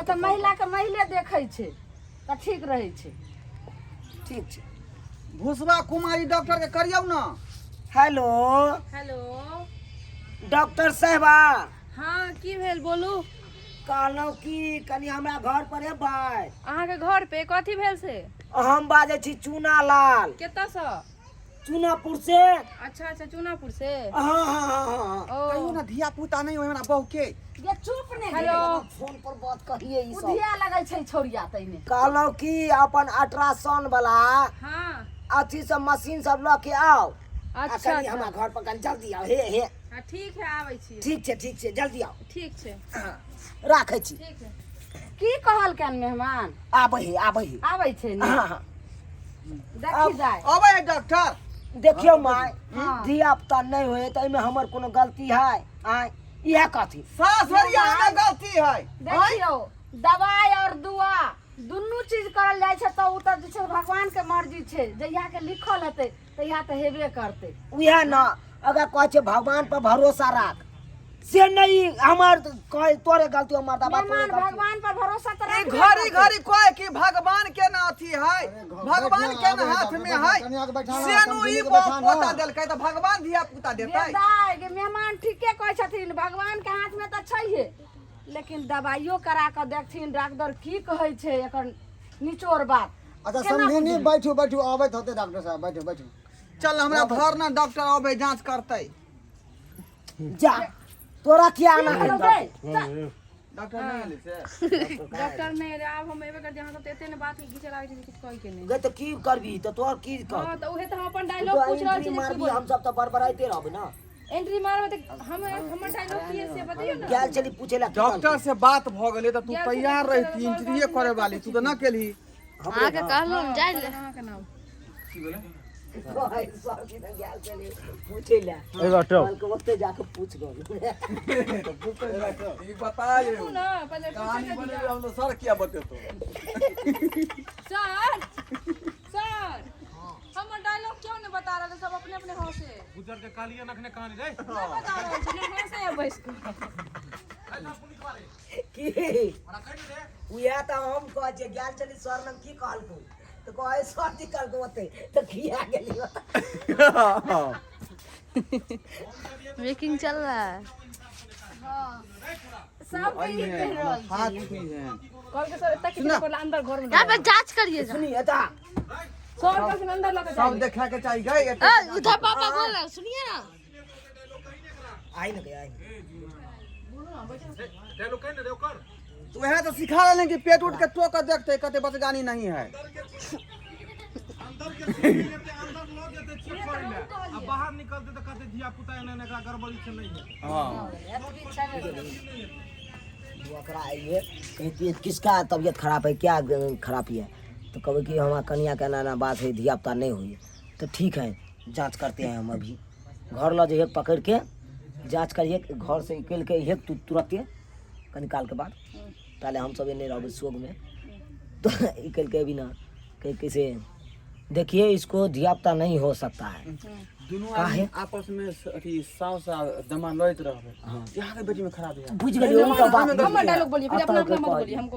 तऽ महिलाके महिले देखै छै तऽ ठीक रहै छै। ठीक छै। भूसवा कुमारी डॉक्टर के करियौ ना। हेलो। हेलो। डॉक्टर साहबा। हाँ, की भेल बोलू? कहलहुँ कि कनि हमरा घर पर एबै। अहाँके घर पे कथी भेल से? हम बाजै छी चूना लाल। कतऽसँ? चूनापुर से। अच्छा अच्छा, चूनापुर से। हाँ हाँ हाँ हाँ हाँ। ओ कहियो ना धिया पुता नहीं होय हमरा बहू के। ये चुप ने। हेलो। फोन पर बात करिए ई सब। उधिया लगै छै छौड़िया तैने। कहलहुँ कि अपन अल्ट्रासाउंड वाला हाँ अथी सब मशीन सब लऽ के आउ। आ अच्छा। कनि हमरा घर पर कनि जल्दी आउ। हे हे। हाँ, ठीक है, आबै छी। ठीक छै, ठीक छै, जल्दी आउ। ठीक छै। राखै छी। ठीक है। की कहलकनि मेहमान? आबै हे, आबै हे। आबै छै ने? हाँ हाँ। देखी जाय। अबै है डॉक्टर। देखियौ माय, हाँ। धिया पुता नहि होय तऽ एहिमे हमर कोनो गलती है? आँय, इएह कथी सास हरिया में गलती है? देखियौ, दवाई और दुआ दुनू चीज करल जाइ छै तऽ ओ तऽ जे छै भगवान के मर्जी छै, जहिया के लिखल हेतै तहिया तऽ हेबे करतै। उएह ने, अगर कहै छै भगवान पर भरोसा राख, से नहीं हमर कहे तोरे गलती हो मर्दाबा, तोरे मेहमान गलती। भगवान पर भरोसा तऽ ई राखबे घड़ी करतै। घड़ी कहे कि भगवान के ना अथी है, भगवान के ना हाथ में है, सेनु ई पोता देलकै तऽ भगवान धिया पुता देतै। दाइ गे मेहमान, ठीके कहै छथिन, भगवान के हाथ में तऽ छैहे, लेकिन दवाइयो करा कऽ देखथिन डॉक्टर की कहै छै एकर निचोड़ बात। अच्छा। केना समझिनी। बुझबै? बैठू बैठू, अबैत होतै डॉक्टर साहब, बैठू बैठू। चल हमरा घर ना, डॉक्टर अबै जांच करतै। जा, तोरा किया आना है? हेलो गे, चल। डॉक्टर नहीं एलै से? डॉक्टर नहि एलै, आब हम एबे करती। अहाँ सब तऽ एते ने बात के घीचे लागै छै जे किछु कहै के नहि। गे तऽ की करबी तऽ तोहर की कह? हाँ, तऽ उहे तऽ हम अपन तू डायलॉग तऽ पूछ रहल एंट्री छी जे की मारबी, बोल। हम सब तऽ बड़बड़ाइते रहबै ना। एंट्री मारबै तऽ हम हमर डायलॉग की है से बतैयौ ने। गेल छली पूछे ला। डॉक्टर से बात भ गेलै तऽ तू गेल छली तैयार पूछै ला, रहिती सर एंट्रीए कहलखिन करे डॉक्टर वाली, तू तऽ ना केलही। अहाँके कहलहुँ जाइ ले अहाँके नाम। गेल छली पूछे ला, कहलकै ओते जाके पूछ गल। ई बताइए सुनू ने पहिले, कहानी पूछै बनेबै दिअ। हम तऽ सर किया बतेतो? सर सर, हमर डायलॉग क्यों नहीं बता रहे? सब अपने अपने हंसे। गुजर के कहलिए नखने कहानी रे। नहीं बता रहल छै ने, हंसे है बैस कऽ। की उएह तऽ हम कहै छियै, गेल छली सर लग, की कहलकौ? तऽ कहै सर जी कहलकौ ओते तऽ किया गेली? मेकिंग चल रहा है। सबके ई कहि रहल छै। हाथ छुई है। कहलकै सर एतऽ किछु पड़ल अंदर घर में। यहाँ पे जांच करिए जा। सुनी एता। सर कहलखिन अंदर लऽ कऽ सब जाइए। देखा के चाहिए गए। ए, उधर पापा बोल रहे हैं, सुनिए ना। आई ने गए, आई ने। डायलॉग कहि ने रे ओकर। तो वह तो सिखा रहे कि पेट उठ के टोक के देखते कते बचगानी नहीं है। अंदर के सुनि लेते, अंदर लऽ जेते चेक करै लए आ बाहर निकलते तऽ कहते धिया पुता एना एना एकरा गड़बड़ी छै, नहि है। हाँ। ओकरा आइए कहे कि किसका तबियत खराब है, क्या खराबी है? तो कहे कि हमारा कनिया के एना एना बात है, धिया पुता नहीं हुई। तो ठीक है, जांच करते हैं हम अभी। घर लऽ जइहे, पकड़ के जांच करिए। घर से निकल के अइहे तू तुरंते कनी काल के बाद, ताले हम सब एने रहबै शोक में। तो निकल के अभी ना कहे कैसे देखिए, इसको धिया पुता नहीं हो सकता है। दुनू काहे? आदमी आपस में अथी सास आ दमा लड़ैत रहबै। हाँ। यहाँ के बेटी में खराबी है। बुझि गेलियै हुनकर बात। हमर डायलॉग बोलिए फिर, अपना अपना मत कहलियै। बोलिए हमको।